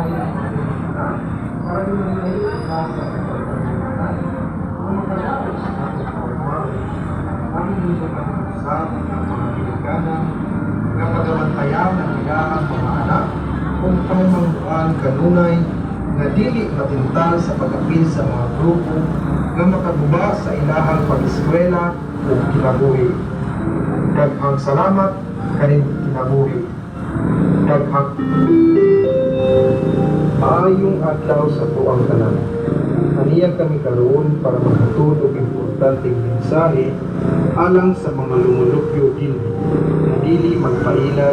Lahi para lumayo ka sa pagpagpagpag ang makadaot sa atong kaugmaon. Ang inyong usab ang mga ginikanan nga pagabantayan ang ilahang mga anak kung pamangguan kanunay nga dili matintal sa pag-apil sa mga grupo nga makaguba sa ilahang pag-eskwela o kinabuhi. Daghang salamat kaning kinabuhi. Daghang Maayong adlaw sa tuang tanan. Aniya kami karon para maghatod og importanteng mensahe alang sa mga lumulupyo dinhi nga dili magpailad.